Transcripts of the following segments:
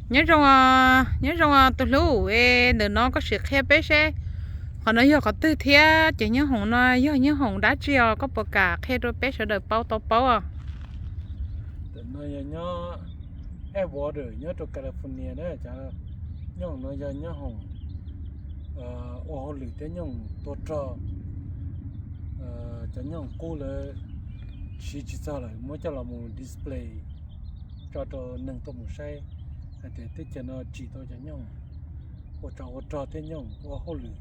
Nyob zoo, nyob zoo tus hlub, ntawm no koj sim qhia peb seb qhov no yog qhov twg thiab ces nyob hoom no yog nyob hoom dab tsi os, koj puas kam qhia rau peb sawv daws paub tau paub os? Ntawm no yog nyob Edgewater nyob rau California na, cov nyob hoom no yog nyob hoom ua hauj lwm thiab nyob hoom tua rog. Cov nyob hoom qub lawv siv tsis txog lawm muab coj los mus display tso rau neeg tuaj mus saib hais tias teb chaws no tsim tau cov nyob hoom ua tsov ua rog thiab nyob hoom ua hauj lwm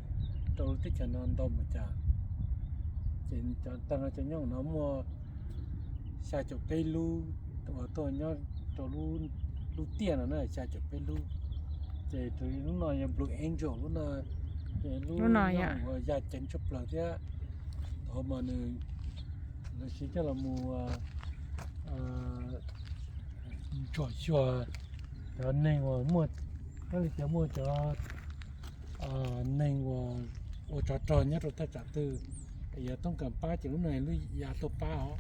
rau lub teb chaws no ntau npaum cas. Ces cov tag no cov nyob hoom no muaj xya caum peb lub uas tuaj nyob rau lub tiaj no na, xya caum peb lub. Ces lub no yog Blue Angel, lub no, lub no yog uas yaj ceev tshaj plaws thiab. Thaum mas nws, lawv siv coj los mus ntsuam xyuas cov neeg uas muaj, kab li cov muaj cov neeg uas ua tsov rog nyob rau thaj tsam twg, yog toob kas pab ces lub no lub ya tuaj pab os.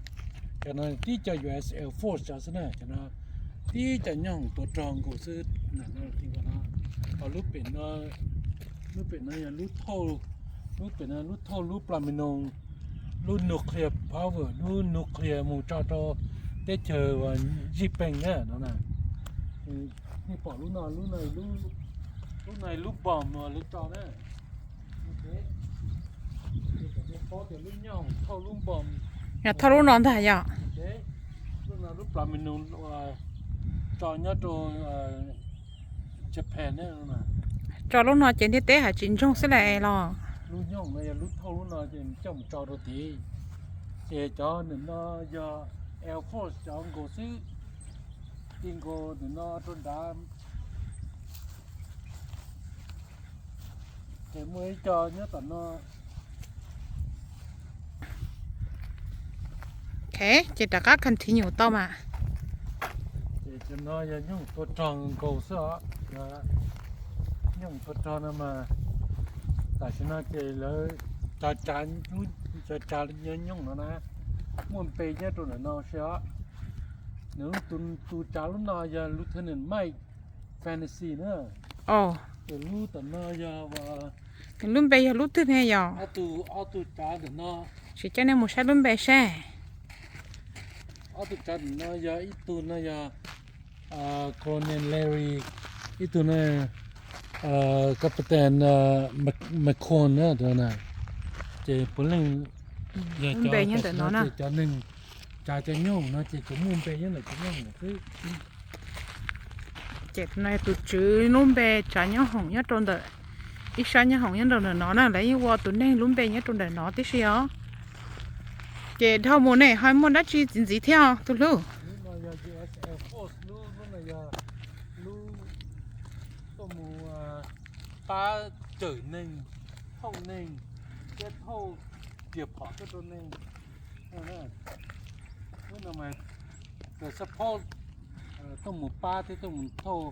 Cov no tib co U S Air Force cov xwb na, cov no tib co nyob hoom tua rog nkaus xwb. Ntawm no, ho lub pem no, lub pem no yog lub thauj, lub pem no lub thauj lub plaminon, lub nuclear power, lub nuclear mus tso rau teb chaws uas zij peej na no na. Nej pom lub no, lub no, lub no lub bomb uas lawv tso na. Thauj lub no ntag yog. Lub no lub plaminon uas tso nyob rau Japan na. Tso lub no ces ntiaj teb hais tsis ntsoog xwb las los. Lub nyoog no yog lub thauj lub no ces coj mus tso rau tid. Ces cov ntawm no yog Air Force cov nkaus xwb, ti nkaus ntawm no rau nrad. Ces muaj ib co nyob tom no. Ok, ces rov qab continue tau mas. Ces cov no yog nyooj tua rog nkaus xwb os. Nyooj tua rog no mas tam sim no ces lawv cov tsav, cov tsav nyob nyooj no na, muaj npe nyob rau ntawm no xwb os. Nws tus tsav lub no yog Lieutenant Mike Fennessy na. Ces lub tom no yog, nws lub npe yog lub twg ne yog? Ob tug, ob tug tsav ntawm no. Tsis coj nej mus saib lub npe seb. Ob tug tsav ntawm no yog ib tug no yog Colonel Larry, ib tug no Captain McCone na. Ces puav leej yog cov nyob ntawm no na, cov neeg tsav cov nyooj no ces tsuas muaj npe nyob ntawm cov nyooj xwb. Ces no yog tus tswv lub npe tsav nyob hoom nyob rau ntawm, ib sab nyob hoom nyob rau ntawm no na, lawv yeej ua tus neeg lub npe nyob rau ntawm no tib si os. Ces dhau mus ne ho muaj dab tsi ntxiv ntxiv thiab tus hlub? Lub no yog U S Air Force lub, lub no yog lub tuaj mus pab cawm neeg, thauj neeg, thiab thauj riam phom tuaj rau neeg. Lub no mas support tuaj mus pab thiab tuaj mus thauj,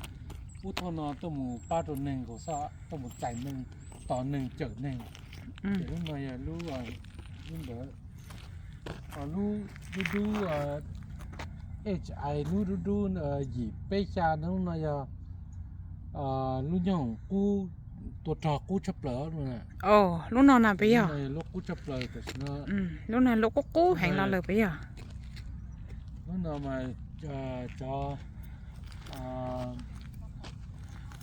ub thauj no tuaj mus pab rau neeg nkaus xwb, tuaj mus txais neeg, tos neeg, cawm neeg. Ces lub no yog lub, lub ntawd. Ho lub dub dub, H I lub dub dub yim peb xya no, lub no yog lub nyooj hoom qub, tua rog qub tshaj plaws lub na. Lub no na puas yog? Lub qub tshaj plaws tam sim no. Lub no lub qub qub heev los lawm puas yog? Lub no mas cov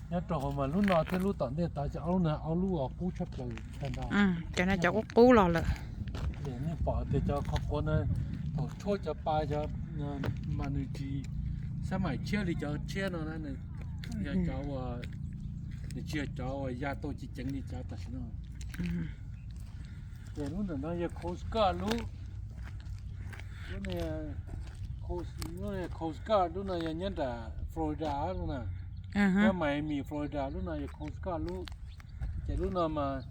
nyob rau hauv mas lub no thiab lub tom ntej tod ces ob lub no ob lub uas qub tshaj plaws tag nrho. Cov no cov qub qub los lawm. Nej pom tias cov qhov quav no thaum tshuab cov pa cov mas nws tsis xab maim tshiab li cov tshiab no na, nws yog cov uas, nws tsis yog cov uas ya tau ceev ceev li cov tam sim no. Ces lub ntawm no yog Coast Guard lub, lub no, Coast Guard lub no yog nyob nram Florida lub na, nyob Miami Florida lub no yog Coast Guard lub. Ces lub no mas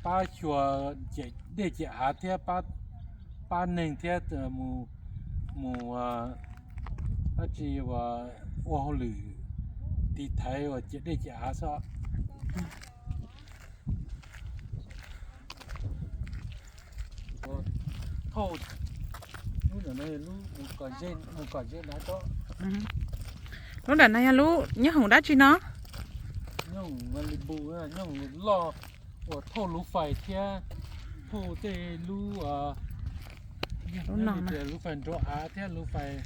pab xyuas dej ciam av thiab pab neeg thiab mus, mus dab tsi ua hauj lwm tiv thaiv uas ciam dej ciam av xwb. Thauj lub ntawm no lub mus kom ze, mus kom ze nrad tso. Lub ntawm no yog lub nyob hoom dab tsi no? Nyob hoom Malibu, nyob hoom loj uas thauj lub fais thiab thauj tej lub, lub no tias lub fais nrau av thiab lub fais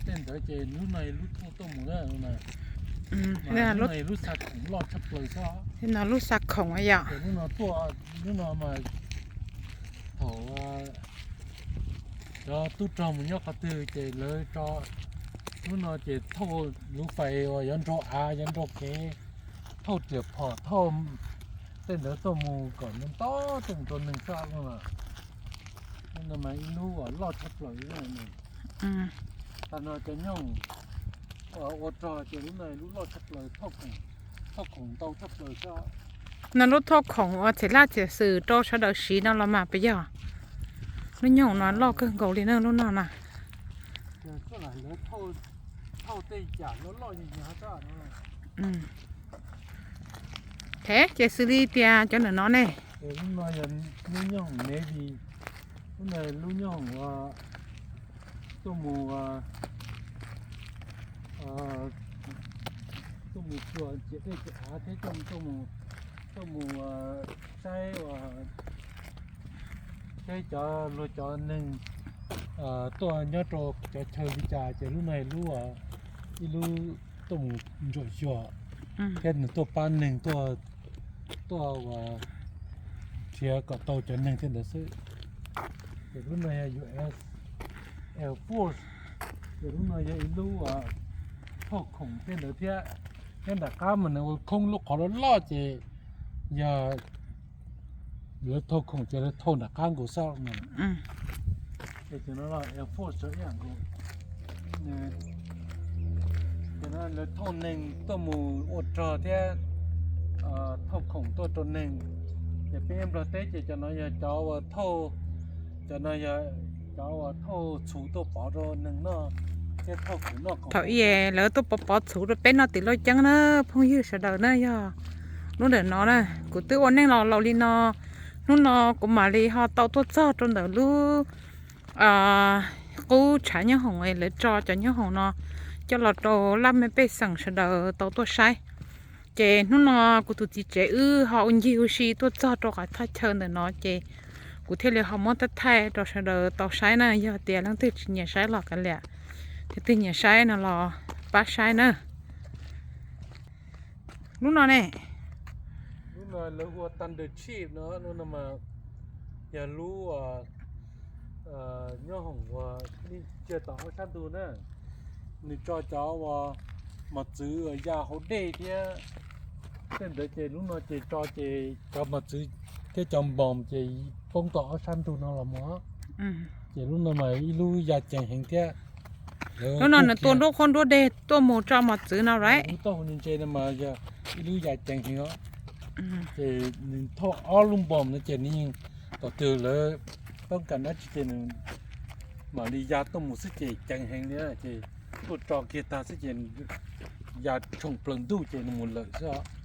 tej ntawd ces lub no lub thauj tuaj mus na. Lub no lub xa khoom loj tshaj plaws xwb. No lub xa khoom yom. Lub no tuaj, lub no mas thaum cov tub rog mus nyob qhov twg ces lawv tso lub no ces thauj lub fais uas yuav nrau av yuav nrau kev, thauj riam phom thauj tej ntawd tuaj mus kom nto tuaj mus rau neeg xwb no. Lub no mas ib lub uas loj tshaj plaws. Tag no cov nyooj ua rog ces lub no lub loj tshaj plaws, thauj khoom ntau tshaj plaws xwb. No lub thauj khoom uas txhia laj txhia xwm rau sawv daws siv no los mas puas yog? Lub nyooj no loj kawg nkaus li na lub no na. Thauj tej yam loj loj. Ces xws li tias cov ntawm no ne? Lub no yog lub nyooj Navy, lub no lub nyooj tuaj mus, tuaj mus tsuas ciam dej ciam av thiab coj tuaj mus saib ua thiab cov luag cov neeg tuaj nyob rau cov chaw li cas ces lub no lub, ib lub tuaj mus ntsuam xyuas thiab nws tuaj pab neeg tuaj, tuaj ua nrhiav kom tau cov neeg tej ntawd xwb. Ces lub no yog U S Air Force, ces lub no yog ib lub thauj khoom tej ntawd thiab. Nyob nram qab mas nws ua khoob lub qhov loj loj ces yog lawv thauj khoom ces lawv thauj nram qab nkaus xwb no. Ces no Air Force ib yam nkaus, ces no lawv thauj neeg tuaj mus ua rog thiab thauj khoom tuaj rau neeg. Ces peb Nplog teb ces cov no yog cov uas thauj, cov no yog cov uas thauj txhuv tuaj pov rau neeg noj thiab thauj khoom noj khoom. Thaum ub lawv tuaj pov pov txhuv rau peb noj tim Lauj Ceeb na phooj ywg sawv daws na. Yog lub ntawm no na, kuv twb ua neej los laus li no, hnub no kuv mam li ho tau tuaj txog rau ntawm lub qub tshav nyob hoom, lawv tso cov nyob hoom no coj los rau laj mej pej xeem sawv daws tau tuaj saib. Ces hnub no kuv tus txiv tsev wb ho ua ncig ua si tuaj txog rau qhov thaj chaw ntawm no ces kuv thiaj li ho muab thaij thaij rau sawv daws tau saib na. Yog tias leej twg tsis nyiam saib los kav liam, tus twg nyiam saib no los pab saib na. Lub no ne? Lub no lawv hu ua Thunder Chief no, lub no mas yog lub nyob hoom uas cia tom ob sab ntug na. Nws tso cov uas mos txwv uas ya hauv dej thiab tej ntawd ces lub no ces tso ces cov mos txwv thiab cov npoos ces poob tom ob sab ntug no los mus. Ces lub no mas ib lub ya ceev heev thiab. Lub no nws tua nruab qhuab nruab deg tuaj mus tso mos txwv no right? Lub taub hau ntse no mas yog ib lub ya ceev heev os. Ces nws thauj ob lub npoos no ces nws yeej, thaum twg lawv toob kas dab tsi ces nws mam li ya tuaj mus xwb ces ceev heev li ces tuaj tso kiag tag xwb ces ya tshoom plaws ntuj ces nws mus lawm xwb os.